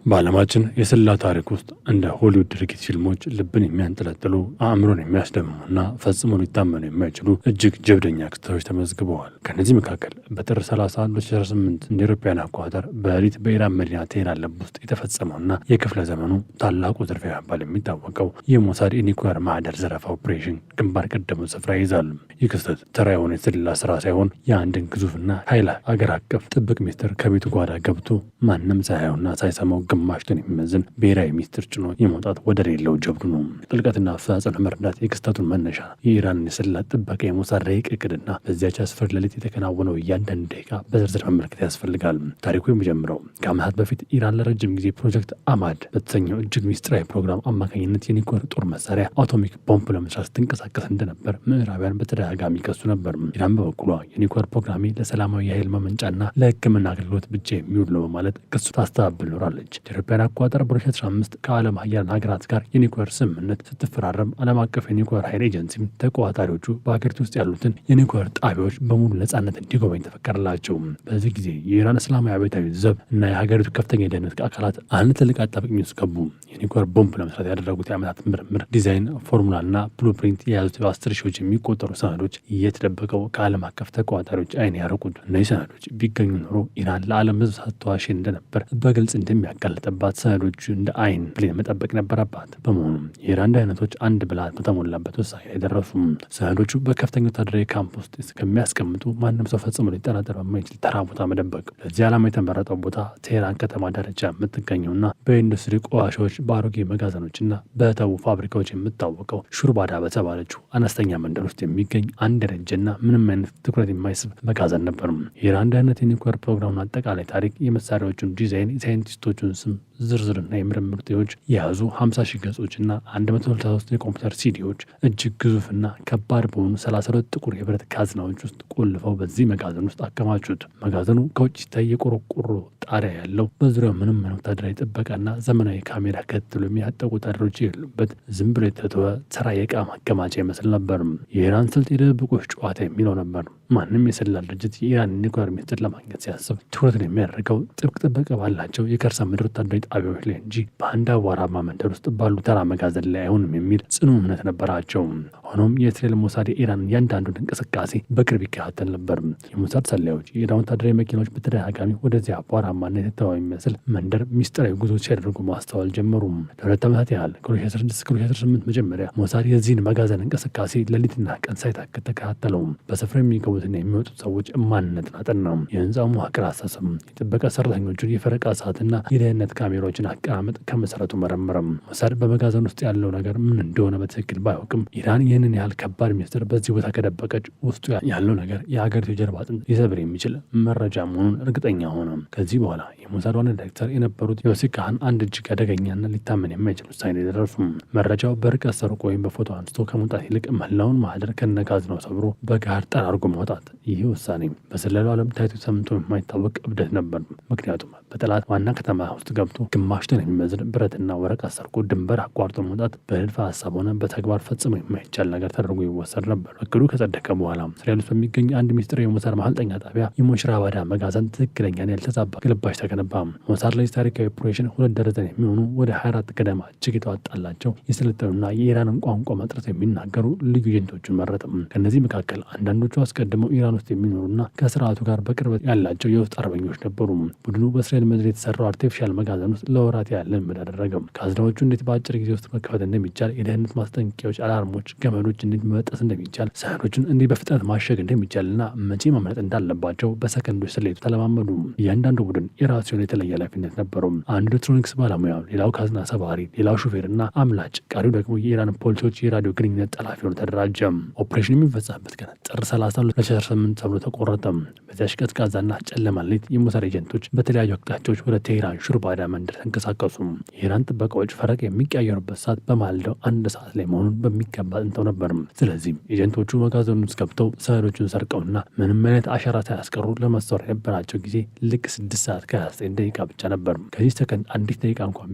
በዓለማችን የስለላ ታሪክ ውስጥ እንደ ሆሊውድ ድርጊት ፊልሞች ልብን የሚያንጠለጥሉ፣ አእምሮን የሚያስደምሙና ፈጽሞ ሊታመኑ የማይችሉ እጅግ ጀብደኛ ክስተቶች ተመዝግበዋል። ከእነዚህ መካከል በጥር 30 2018 እንደ አውሮፓውያን አቆጣጠር በሌሊት በኢራን መዲና ቴህራን ልብ ውስጥ የተፈጸመውና የክፍለ ዘመኑ ታላቁ ዝርፊያ በመባል የሚታወቀው የሞሳድ የኒኩለር ማህደር ዘረፋ ኦፕሬሽን ግንባር ቀደሙን ስፍራ ይይዛል። ይህ ክስተት ተራ የሆነ የስለላ ስራ ሳይሆን የአንድን ግዙፍና ኃይል አገር አቀፍ ጥብቅ ሚስጥር ከቤቱ ጓዳ ገብቶ ማንም ሳያየውና ሳይሰማው ግማሽ ቶን የሚመዝን ብሔራዊ ሚስጥር ጭኖ የመውጣት ወደር የሌለው ጀብዱ ነው። ጥልቀትና አፈጻጸም ለመረዳት የክስተቱን መነሻ፣ የኢራንን የስለላ ጥበቃ፣ የሞሳድ ረቂቅ እቅድና በዚያች አስፈሪ ሌሊት የተከናወነው እያንዳንዱ ደቂቃ በዝርዝር መመልከት ያስፈልጋል። ታሪኩ የሚጀምረው ከዓመታት በፊት ኢራን ለረጅም ጊዜ ፕሮጀክት አማድ በተሰኘው እጅግ ሚስጥራዊ ፕሮግራም አማካኝነት የኒውክሌር ጦር መሳሪያ አቶሚክ ቦምብ ለመስራት ስትንቀሳቀስ እንደነበር ምዕራባውያን በተደጋጋሚ ይከሱ ነበር። ኢራን በበኩሏ የኒውክሌር ፕሮግራሜ ለሰላማዊ የኃይል ማመንጫና ለሕክምና አገልግሎት ብቻ የሚውል ነው በማለት ክሱ ታስተባብል ኖራለች። ኢትዮጵያን አቆጣጠር በ2015 ከዓለም ሀያላን ሀገራት ጋር የኒውክሌር ስምምነት ስትፈራረም ዓለም አቀፍ የኒውክሌር ኃይል ኤጀንሲም ተቆጣጣሪዎቹ በሀገሪቱ ውስጥ ያሉትን የኒውክሌር ጣቢያዎች በሙሉ ነጻነት እንዲጎበኝ ተፈቀደላቸው። በዚህ ጊዜ የኢራን እስላማዊ አብዮታዊ ዘብ እና የሀገሪቱ ከፍተኛ የደህንነት አካላት አንድ ትልቅ አጣብቂኝ ውስጥ ገቡ። የኒውክሌር ቦምብ ለመስራት ያደረጉት የዓመታት ምርምር፣ ዲዛይን፣ ፎርሙላ እና blueprint የያዙት በ10 ሺዎች የሚቆጠሩ ሰነዶች እየተደበቀው ከዓለም አቀፍ ተቆጣጣሪዎች አይን ያርቁት። እነዚህ ሰነዶች ቢገኙ ኖሮ ኢራን ለዓለም ሕዝብ ስትዋሽ እንደነበር በግልጽ እንደሚያጋልጥባት ሰነዶቹ እንደ አይን ብሌን መጠበቅ ነበረባት። በመሆኑም የኢራን ደህንነቶች አንድ ብልሃት በተሞላበት ውሳኔ ላይ ደረሱ። ሰነዶቹ በከፍተኛ ወታደራዊ ካምፕ ውስጥ ከሚያስቀምጡ ማንም ሰው ፈጽሞ ሊጠራጠር በማይችል ተራ ቦታ መደበቅ። ለዚህ ዓላማ የተመረጠው ቦታ ቴህራን ከተማ ዳርቻ የምትገኘውና በኢንዱስትሪ ቆሻሻዎች፣ በአሮጌ መጋዘኖችና በተዉ ፋብሪካዎች የምታወቀው ሹርባዳ በተባለችው አነስተኛ መንደር ውስጥ የሚገኝ አንድ ያረጀና ምንም አይነት ትኩረት የማይስብ መጋዘን ነበር። የኢራን ደህንነት የኒውክሌር ፕሮግራሙን አጠቃላይ ታሪክ፣ የመሳሪያዎቹን ዲዛይን፣ የሳይንቲስቶቹን ስም ዝርዝርና የምርምር ውጤቶች የያዙ 50 ሺህ ገጾችና 163 የኮምፒውተር ሲዲዎች እጅግ ግዙፍና ከባድ በሆኑ 32 ጥቁር የብረት ካዝናዎች ውስጥ ቆልፈው በዚህ መጋዘን ውስጥ አከማቹት። መጋዘኑ ከውጭ ሲታይ የቆርቆሮ ጣሪያ ያለው፣ በዙሪያው ምንም ወታደራዊ ጥበቃና ዘመናዊ ካሜራ ክትትል የሚያጠቁ ወታደሮች የሌሉበት ዝም ብሎ የተተወ ተራ የዕቃ ማከማቻ ይመስል ነበር። የኢራን ስልት የድብብቆሽ ጨዋታ የሚለው ነበር። ማንም የስለላ ድርጅት የኢራን ኒውክሌር ሚስጥር ለማግኘት ሲያስብ ትኩረትን የሚያደርገው ጥብቅ ጥበቃ ባላቸው የከርሰ ምድር ወታደራዊ ጣቢያዎች ላይ እንጂ በአንድ አቧራማ መንደር ውስጥ ባሉ ተራ መጋዘን ላይ አይሆንም የሚል ጽኑ እምነት ነበራቸው። ሆኖም የእስራኤል ሞሳድ የኢራን እያንዳንዱን እንቅስቃሴ በቅርብ ይከታተል ነበር። የሞሳድ ሰላዮች የኢራን ወታደራዊ መኪናዎች በተደጋጋሚ ወደዚያ አቧራማና የተተወ የሚመስል መንደር ሚስጥራዊ ጉዞ ሲያደርጉ ማስተዋል ጀመሩ። ለ2 ዓመታት ያህል ከ2016 እስከ 2018 መጀመሪያ ሞሳድ የዚህን መጋዘን እንቅስቃሴ ሌሊትና ቀን ሳይታክት ተከታተለው። በስፍራው የሚገቡትና የሚወጡት ሰዎች ማንነትን አጠና። የህንፃው መዋቅር አሰሰም። የጥበቃ ሰራተኞቹን የፈረቃ ሰዓትና የደህንነት ካሜራዎችን አቀማመጥ ከመሰረቱ መረመረም። ሞሳድ በመጋዘን ውስጥ ያለው ነገር ምን እንደሆነ በትክክል ባያውቅም ኢራን ይህንን ያህል ከባድ ሚስጥር በዚህ ቦታ ከደበቀች ውስጡ ያለው ነገር የሀገሪቱ የጀርባ አጥንት ሊሰብር የሚችል መረጃ መሆኑን እርግጠኛ ሆነ። ከዚህ በኋላ የሞሳድ ዋና ዳይሬክተር የነበሩት ዮሲ ካህን አንድ እጅግ አደገኛና ሊታመን የማይችል ውሳኔ ላይ ደረሱ። መረጃው በርቀት ሰርቆ ወይም በፎቶ አንስቶ ከመውጣት ይልቅ መላውን ማህደር ከነካዝናው ሰብሮ በጋር ጠራርጎ ማውጣት። ይህ ውሳኔ በስለላው ዓለም ታይቶ ሰምቶ የማይታወቅ እብደት ነበር። ምክንያቱም በጠላት ዋና ከተማ ውስጥ ገብቶ ግማሽ ቶን የሚመዝን ብረትና ወረቀት ሰርቆ ድንበር አቋርጦ መውጣት በንድፈ ሀሳብ ሆነ በተግባር ፈጽሞ የማይቻል ነገር ተደርጎ ይወሰድ ነበር። እቅዱ ከጸደቀ በኋላ እስራኤል ውስጥ በሚገኝ አንድ ሚስጥር የሞሳድ ማሰልጠኛ ጣቢያ የሞሽራባዳ መጋዘን ትክክለኛና ያልተዛባ ግልባጭ ተገነባ። ሞሳድ ለዚህ ታሪካዊ ኦፕሬሽን 2 ደርዘን የሚሆኑ ወደ 24 ገደማ እጅግ የተዋጣላቸው የሰለጠኑና የኢራንን ቋንቋ መጥረት የሚናገሩ ልዩ ኤጀንቶችን መረጠ። ከእነዚህ መካከል አንዳንዶቹ አስቀድመው ኢራን ውስጥ የሚኖሩና ከስርዓቱ ጋር በቅርበት ያላቸው የውስጥ አርበኞች ነበሩ። ቡድኑ በእስራኤል ምድር የተሰራው artificial መጋዘን ውስጥ ለወራት ያህል ልምምድ አደረገ። ካዝናዎቹ እንዴት በአጭር ጊዜ ውስጥ መክፈት እንደሚቻል፣ የደህንነት ማስጠንቀቂያዎች፣ አላርሞች፣ ገመዶች እንዴት መበጠስ እንደሚቻል፣ ሰነዶችን እንዴት በፍጥነት ማሸግ እንደሚቻል እና መቼ ማምለጥ እንዳለባቸው በሰከንዶች ስሌቱ ተለማመዱ። እያንዳንዱ ቡድን የራሱ የሆነ የተለየ ኃላፊነት ነበረው። አንዱ ኤሌክትሮኒክስ ባለሙያ፣ ሌላው ካዝና ሰባሪ፣ ሌላው ሹፌርና አምላጭ፣ ቀሪው ደግሞ የኢራን ፖሊሶች የራዲዮ ግንኙነት ጠላፊ ሆኖ ተደራጀ። ኦፕሬሽን የሚፈጸምበት ቀን ጥር 30 2018 ተብሎ ተቆረጠ። በዚያች ቀዝቃዛና ጨለማ ሌሊት የሞሳድ ኤጀንቶች በተለያዩ አቅጣጫዎች ወደ ቴሄራን ሹርባዳ መንደር ተንቀሳቀሱ። የኢራን ጥበቃዎች ፈረቃ የሚቀያየሩበት ሰዓት በማለዳው 1 ሰዓት ላይ መሆኑን በሚገባ አጥንተው ነበር። ስለዚህም ኤጀንቶቹ መጋዘኑን ውስጥ ገብተው ሰነዶቹን ሰርቀውና ምንም አይነት አሻራ ሳያስቀሩ ለመሰወር የነበራቸው ጊዜ ልክ 6 ሰዓት ከ29 ደቂቃ ብቻ ነበር። ከዚህ ሰከንድ አንዲት ደቂቃ እንኳን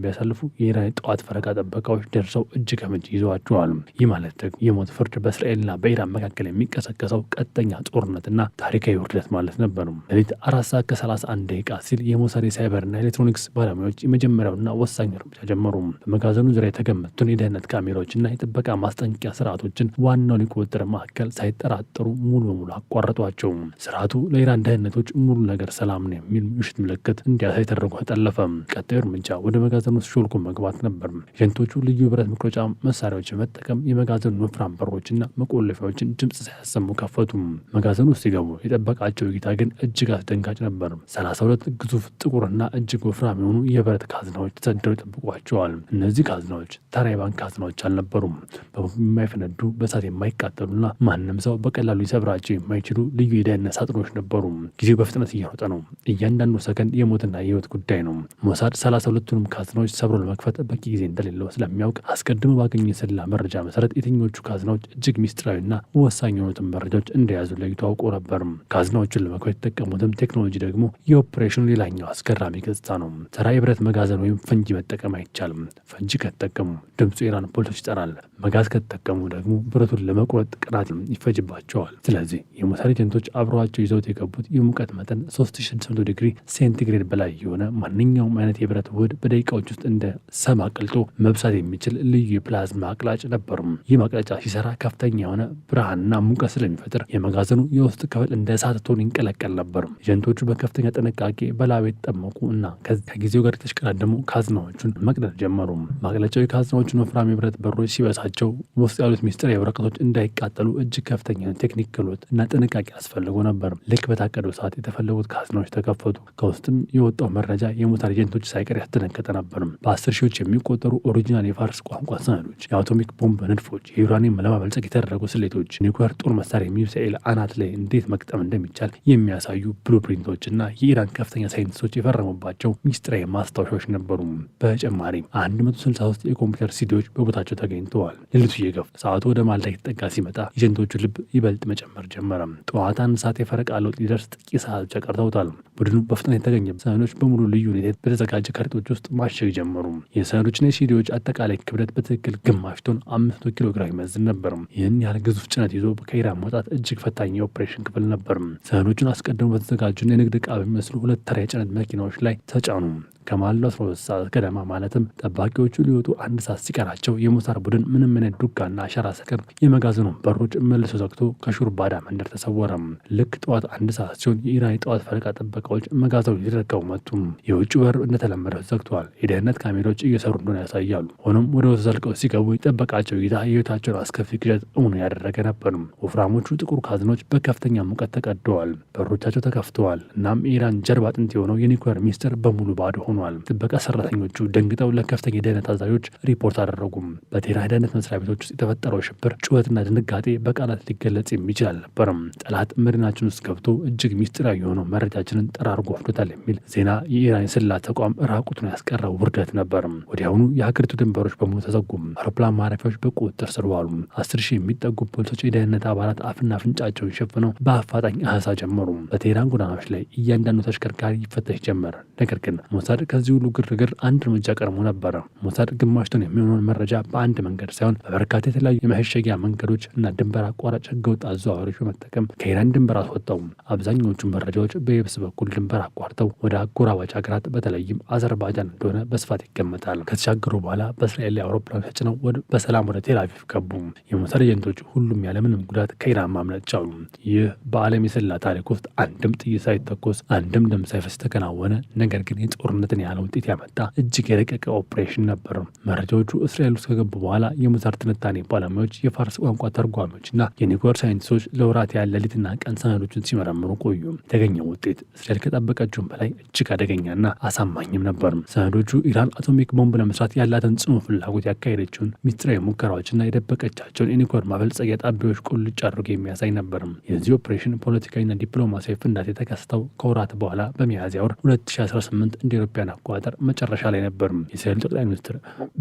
ቢያሳልፉ የኢራን የጠዋት ፈረቃ ጠበቃዎች ደርሰው እጅ ከፍንጅ ይዘዋቸዋል። ይህ ማለት ደግሞ የሞት ፍርድ፣ በእስራኤልና በኢራን መካከል የሚቀሰቀሰው ቀጥተኛ ጦርነትና ታሪካዊ ውርደት ማለት ነበር። ሌሊት 4 ሰዓት ከ31 ደቂቃ ሲል የሞሳድ የሳይበርና ኤሌክትሮኒክስ ባለሙያዎች የመጀመሪያውና ወሳኝ እርምጃ ጀመሩ። በመጋዘኑ ዙሪያ የተገመቱትን የደህንነት ካሜራዎችና የጥበቃ ማስጠንቀቂያ ስርዓቶችን ዋናውን የቁጥጥር ማዕከል ሳይጠራጠሩ ሙሉ በሙሉ አቋረጧቸው። ስርዓቱ ለኢራን ደህንነቶች ሙሉ ነገር ሰላም ነው የሚል ምሽት ምልክት እንዲያሳይ ተደርጎ ተጠለፈ። ቀጣዩ እርምጃ ወደ መጋዘኑ ውስጥ ሾልኮ መግባት ነበር። ኤጀንቶቹ ልዩ የብረት መቁረጫ መሳሪያዎችን በመጠቀም የመጋዘኑን ወፍራም በሮችና መቆለፊያዎችን ድምፅ ሳያሰሙ ከፈቱ። መጋዘኑ ውስጥ ሲገቡ የጠበቃቸው እይታ ግን እጅግ አስደንጋጭ ነበር። 32 ግዙፍ ጥቁርና እጅግ ወፍራም የሆኑ የብረት ካዝናዎች ተሰድረው ይጠብቋቸዋል። እነዚህ ካዝናዎች ተራ የባንክ ካዝናዎች አልነበሩም። በቦምብ የማይፈነዱ፣ በእሳት የማይቃጠሉና ማንም ሰው በቀላሉ ሊሰብራቸው የማይችሉ ልዩ የደህንነት ሳጥኖች ነበሩ። ጊዜው በፍጥነት እየሮጠ ነው። እያንዳንዱ ሰከንድ የሞትና የህይወት ጉዳይ ነው። ሞሳድ 32ቱንም ካዝናዎች ሰብሮ ለመክፈት በቂ ጊዜ እንደሌለው ስለሚያውቅ አስቀድሞ ባገኘ የስለላ መረጃ መሰረት የትኞቹ ካዝናዎች እጅግ ሚስጥራዊና ወሳኝ የሆኑትን መረጃዎች እንደያዙ ለይቶ አውቆ ነበር። ካዝናዎቹን ለመክፈት የተጠቀሙትም ቴክኖሎጂ ደግሞ የኦፕሬሽኑ ሌላኛው አስገራሚ ገጽታ ነው። ተራ የብረት መጋዘን ወይም ፈንጂ መጠቀም አይቻልም። ፈንጂ ከተጠቀሙ ድምፁ የኢራን ፖሊሶች ይጠራል። መጋዝ ከተጠቀሙ ደግሞ ብረቱን ለመቁረጥ ቀናት ይፈጅባቸዋል። ስለዚህ የሞሳድ ኤጀንቶች አብረዋቸው ይዘውት የገቡት የሙቀት መጠን 3600 ዲግሪ ሴንቲግሬድ በላይ የሆነ ማንኛውም አይነት የብረት ውህድ በደቂቃዎች ውስጥ እንደ ሰም አቅልጦ መብሳት የሚችል ልዩ የፕላዝማ አቅላጭ ነበሩ። ይህ ማቅለጫ ሲሰራ ከፍተኛ የሆነ ብርሃንና ሙቀት ስለሚፈጥር የመጋዘኑ የውስጥ ክፍል እንደ እሳት እቶን ይንቀለቀል ነበር። ኤጀንቶቹ በከፍተኛ ጥንቃቄ በላብ የተጠመቁ እና ከጊዜው ጋር የተሽቀዳደሙ ካዝናዎቹን መቅደድ ጀመሩ። ማቅለጫው የካዝናዎቹን ወፍራም የብረት በሮች ሲበሳቸው ውስጥ ያሉት ሚስጥራዊ ወረቀቶች እንዳይቃጠሉ እጅግ ከፍተኛ ቴክኒክ ክህሎት እና ጥንቃቄ አስፈልጎ ነበር። ልክ በታቀደው ሰዓት የተፈለጉት ካዝናዎች ተከፈቱ። ከውስጥም የወጣው መረጃ የሞሳድ ኤጀንቶች ሳይቀር ያስደነገጠ ነበር። በ10 ሺዎች የሚቆጠሩ original የፋርስ ቋንቋ ሰነዶች፣ የአቶሚክ ቦምብ ንድፎች፣ የዩራኒየም ለማበልጸግ የተደረጉ ስሌቶች፣ ኒውክሌር ጦር መሳሪያ ሚሳኤል አናት ላይ እንዴት መግጠም እንደሚቻል የሚያሳዩ blueprint ኦች እና የኢራን ከፍተኛ ሳይንቲስቶች የፈረሙባቸው ሚስጥራዊ ማስታወሻዎች ነበሩ። በተጨማሪም 163 የኮምፒውተር ሲዲዎች በቦታቸው ተገኝተዋል። ሌሊቱ እየገፋ ሰዓቱ ወደ ማለዳ የተጠጋ ሲመጣ ኤጀንቶቹ ልብ ይበልጥ መጨመር ጀመረ። ጠዋት 1 ሰዓት የፈረቃ ለውጥ ሊደርስ ጥቂት ሰዓት ብቻ ቀርተውታል። ቡድኑ በፍጥነት የተገኘ ሰነዶች በሙሉ ልዩ ሁኔታ በተዘጋጀ ከረጢቶች ውስጥ ማሸግ ጀመሩ። የሰነዶችና የሲዲዎች አጠቃላይ ክብደት በትክክል ግማሽ ቶን 500 ኪሎ ግራም ይመዝን ነበር። ይህን ያህል ግዙፍ ጭነት ይዞ ከኢራን መውጣት እጅግ ፈታኝ የኦፕሬሽን ክፍል ነበር። ሰነዶቹን አስቀድሞ በተዘጋጁና የንግድ ዕቃ በሚመስሉ ሁለት ተራ የጭነት መኪናዎች ላይ ተጫኑ። ከማለዳው 12 ሰዓት ገደማ ማለትም ጠባቂዎቹ ሊወጡ 1 ሰዓት ሲቀራቸው የሞሳድ ቡድን ምንም አይነት ዱካና አሻራ ሳይቀር የመጋዘኑን በሮች መልሶ ዘግቶ ከሹርባዳ መንደር ተሰወረ። ልክ ጠዋት 1 ሰዓት ሲሆን የኢራን የጠዋት ፈረቃ ጥበቃዎች መጋዘኑን ሊረከቡ መጡ። የውጭ በር እንደተለመደው ዘግተዋል። የደህንነት ካሜራዎች እየሰሩ እንደሆነ ያሳያሉ። ሆኖም ወደ ውስጥ ዘልቀው ሲገቡ የጠበቃቸው እይታ የህይወታቸውን አስከፊ ቅዠት እውን ያደረገ ነበር። ወፍራሞቹ ጥቁር ካዝኖች በከፍተኛ ሙቀት ተቀደዋል። በሮቻቸው ተከፍተዋል። እናም የኢራን ጀርባ አጥንት የሆነው የኒውክሌር ሚስጥር በሙሉ ባዶ ሆኗል። ጥበቃ ሰራተኞቹ ደንግጠው ለከፍተኛ የደህንነት አዛዦች ሪፖርት አደረጉም። በቴህራን የደህንነት መስሪያ ቤቶች ውስጥ የተፈጠረው ሽብር፣ ጩኸትና ድንጋጤ በቃላት ሊገለጽ የሚችል አልነበረም። ጠላት መዲናችን ውስጥ ገብቶ እጅግ ሚስጥራዊ የሆነው መረጃችንን ጠራርጎ ወስዶታል የሚል ዜና የኢራን የስለላ ተቋም ራቁቱን ያስቀረው ውርደት ነበር። ወዲያውኑ የሀገሪቱ ድንበሮች በሙሉ ተዘጉም። አውሮፕላን ማረፊያዎች በቁጥጥር ስር ዋሉ። 10,000 የሚጠጉ ፖሊሶች፣ የደህንነት አባላት አፍና አፍንጫቸውን ሸፍነው በአፋጣኝ አሰሳ ጀመሩ። በቴህራን ጎዳናዎች ላይ እያንዳንዱ ተሽከርካሪ ይፈተሽ ጀመር። ነገር ግን ሞሳድ ከዚህ ሁሉ ግርግር አንድ እርምጃ ቀድሞ ነበረ። ሞሳድ ግማሽ ቶን የሚሆነውን መረጃ በአንድ መንገድ ሳይሆን በበርካታ የተለያዩ የመሸሸጊያ መንገዶች እና ድንበር አቋራጭ ህገወጥ አዘዋዋሪዎች በመጠቀም ከኢራን ድንበር አስወጣው። አብዛኛዎቹ መረጃዎች በየብስ በኩል ድንበር አቋርጠው ወደ አጎራባች ሀገራት በተለይም አዘርባይጃን እንደሆነ በስፋት ይገመታል። ከተሻገሩ በኋላ በእስራኤል ላይ አውሮፕላን ተጭነው በሰላም ወደ ቴል አቪቭ ገቡ። የሞሳድ ኤጀንቶች ሁሉም ያለምንም ጉዳት ከኢራን ማምለጥ ቻሉ። ይህ በዓለም የስለላ ታሪክ ውስጥ አንድም ጥይት ሳይተኮስ፣ አንድም ደም ሳይፈስ የተከናወነ፣ ነገር ግን የጦርነትን ያህል ውጤት ያመጣ እጅግ የረቀቀ ኦፕሬሽን ነበር። መረጃዎቹ እስራኤል ውስጥ ከገቡ በኋላ የሞሳድ ትንታኔ ባለሙያዎች፣ የፋርስ ቋንቋ ተርጓሚዎች እና የኒውክሌር ሳይንቲስቶች ለወራት ያህል ሌሊትና ቀን ሰነዶቹን ሲመረምሩ ቆዩ። የተገኘው ውጤት እስራኤል ከጠበቀችውም በላይ እጅግ አደገኛና አሳማኝም ነበር። ሰነዶቹ ኢራን አቶሚክ ቦምብ ለመስራት ያላትን ጽኑ ፍላጎት፣ ያካሄደችውን ሚስጥራዊ ሙከራዎችና የደበቀቻቸውን የኒውክሌር ማበልጸጊያ ጣቢያዎች ቁልጭ አድርጎ የሚያሳይ ነበር። የዚህ ኦፕሬሽን ፖለቲካዊና ዲፕሎማሲያዊ ፍንዳታ የተከሰተው ከወራት በኋላ በሚያዝያ ወር 2018 እንደ አውሮፓውያን አቆጣጠር መጨረሻ ላይ ነበር። የእስራኤሉ ጠቅላይ ሚኒስትር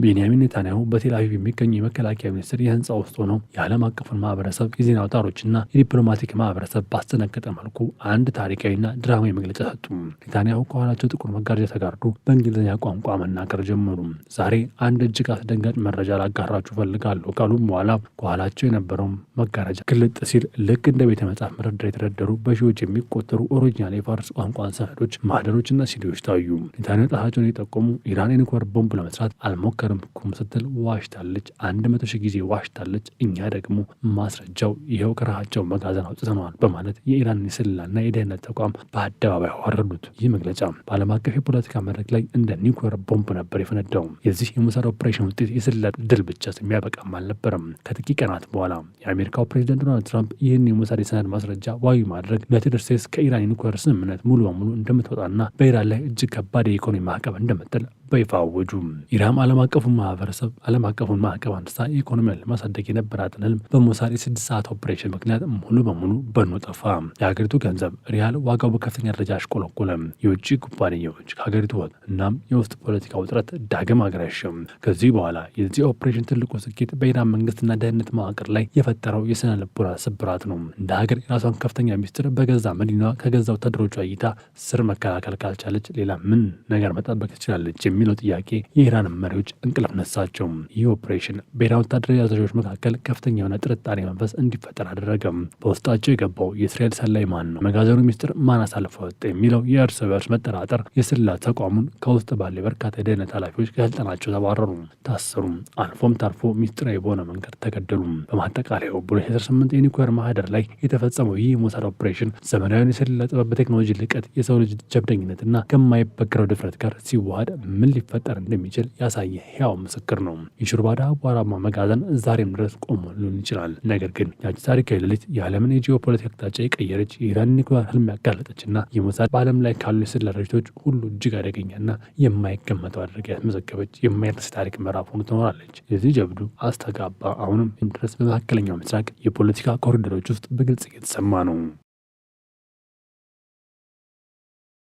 ቤንያሚን ኔታንያሁ በቴል አቪቭ የሚገኙ የመከላከያ ሚኒስቴር የህንፃ ውስጥ ሆነው የዓለም አቀፉን ማህበረሰብ፣ የዜና አውታሮችና የዲፕሎማቲክ ማህበረሰብ ባስደነገጠ መልኩ አንድ ታሪካዊና ድራማዊ መግለጫ ሰጡ። ኔታንያሁ ከኋላቸው ጥቁር መጋረጃ ተጋርዶ በእንግሊዝኛ ቋንቋ መናገር ጀመሩ። "ዛሬ አንድ እጅግ አስደንጋጭ መረጃ ላጋራችሁ እፈልጋለሁ" ካሉም በኋላ ከኋላቸው የነበረው መጋረጃ ግልጥ ሲል ልክ እንደ ቤተ መጽሐፍ መደርደሪያ የተደረደሩ በሺዎች የሚቆጠሩ original የፋርስ ቋንቋ ሰነዶች፣ ማህደሮችና ሲዲዎች ታዩ። ኔታንያሁ ጣታቸውን የጠቆሙ ኢራን የኒውክሌር ቦምብ ለመስራት አልሞከርኩም ስትል ዋሽታለች፣ 100,000 ጊዜ ዋሽታለች፣ እኛ ደግሞ ማስረጃው ይኸው ከራሳቸው መጋዘን አውጥተነዋል በማለት የኢራን የስለላና የደህንነት ተቋም በአደባባይ አዋረዱት። ይህ መግለጫ በዓለም አቀፍ የፖለቲካ መድረክ ላይ እንደ ኒውክሌር ቦምብ ነበር የፈነዳው። የዚህ የሞሳድ ኦፕሬሽን ውጤት የስለላ ድል ብቻ የሚያበቃም አልነበረም። ከጥቂት ቀናት በኋላ የአሜሪካው ፕሬዚደንት ዶናልድ ትራምፕ ይህን የሞሳድ የሰነድ ማስረጃ ዋቢ ማድረግ ዩናይትድ ስቴትስ ከኢራን የኒውክሌር ስምምነት ሙሉ በሙሉ እንደምትወጣና በኢራን ላይ እጅግ ከባድ የኢኮኖሚ ማዕቀብ እንደምትጥል በይፋ አወጁ። ኢራን ዓለም አቀፉን ማህበረሰብ ዓለም አቀፉን ማዕቀብ አንስታ ኢኮኖሚያን ለማሳደግ የነበራትን ህልም በሞሳድ የ6 ሰዓት ኦፕሬሽን ምክንያት ሙሉ በሙሉ በኖ ጠፋ። የሀገሪቱ ገንዘብ ሪያል ዋጋው በከፍተኛ ደረጃ አሽቆለቆለ። የውጭ ኩባንያዎች ከሀገሪቱ ወጡ። እናም የውስጥ ፖለቲካ ውጥረት ዳግም አገረሸ። ከዚህ በኋላ የዚህ ኦፕሬሽን ትልቁ ስኬት በኢራን መንግስትና ደህንነት መዋቅር ላይ የፈጠረው የስነ ልቦና ስብራት ነው። እንደ ሀገር የራሷን ከፍተኛ ሚስጥር በገዛ መዲናዋ ከገዛ ወታደሮቿ እይታ ስር መከላከል ካልቻለች ሌላ ምን ነገር መጠበቅ ትችላለች የሚለው ጥያቄ የኢራን መሪዎች እንቅልፍ ነሳቸው። ይህ ኦፕሬሽን በኢራን ወታደራዊ አዛዦች መካከል ከፍተኛ የሆነ ጥርጣሬ መንፈስ እንዲፈጠር አደረገ። በውስጣቸው የገባው የእስራኤል ሰላይ ማን ነው? መጋዘኑ ሚስጥር ማን አሳልፎ ሰጠ? የሚለው የእርስ በእርስ መጠራጠር የስለላ ተቋሙን ከውስጥ ባለ በርካታ የደህንነት ኃላፊዎች ከስልጣናቸው ተባረሩ፣ ታሰሩ፣ አልፎም ታርፎ ሚስጥራዊ በሆነ መንገድ ተገደሉ። በማጠቃለያው በ2018 የኒውክሌር ማህደር ላይ የተፈጸመው ይህ የሞሳድ ኦፕሬሽን ዘመናዊውን የስለላ ጥበብ በቴክኖሎጂ ልቀት፣ የሰው ልጅ ጀብደኝነትና ከማይበግረው ድፍረት ጋር ሲዋሃድ ምን ሊፈጠር እንደሚችል ያሳየ ሕያው ምስክር ነው። የሹርባዳ አቧራማ መጋዘን ዛሬም ድረስ ቆሞ ሊሆን ይችላል። ነገር ግን ያቺ ታሪካዊ ሌሊት የዓለምን የጂኦፖለቲካ አቅጣጫ የቀየረች፣ የኢራን ኒውክሌር ህልም ያጋለጠችና የሞሳድ በዓለም ላይ ካሉ የስለላ ድርጅቶች ሁሉ እጅግ አደገኛና የማይገመተው አድርጋ ያስመዘገበች የማይረሳ ታሪክ ምዕራፍ ሆኖ ትኖራለች። የዚህ ጀብዱ አስተጋባ አሁንም ድረስ በመካከለኛው ምስራቅ የፖለቲካ ኮሪደሮች ውስጥ በግልጽ እየተሰማ ነው።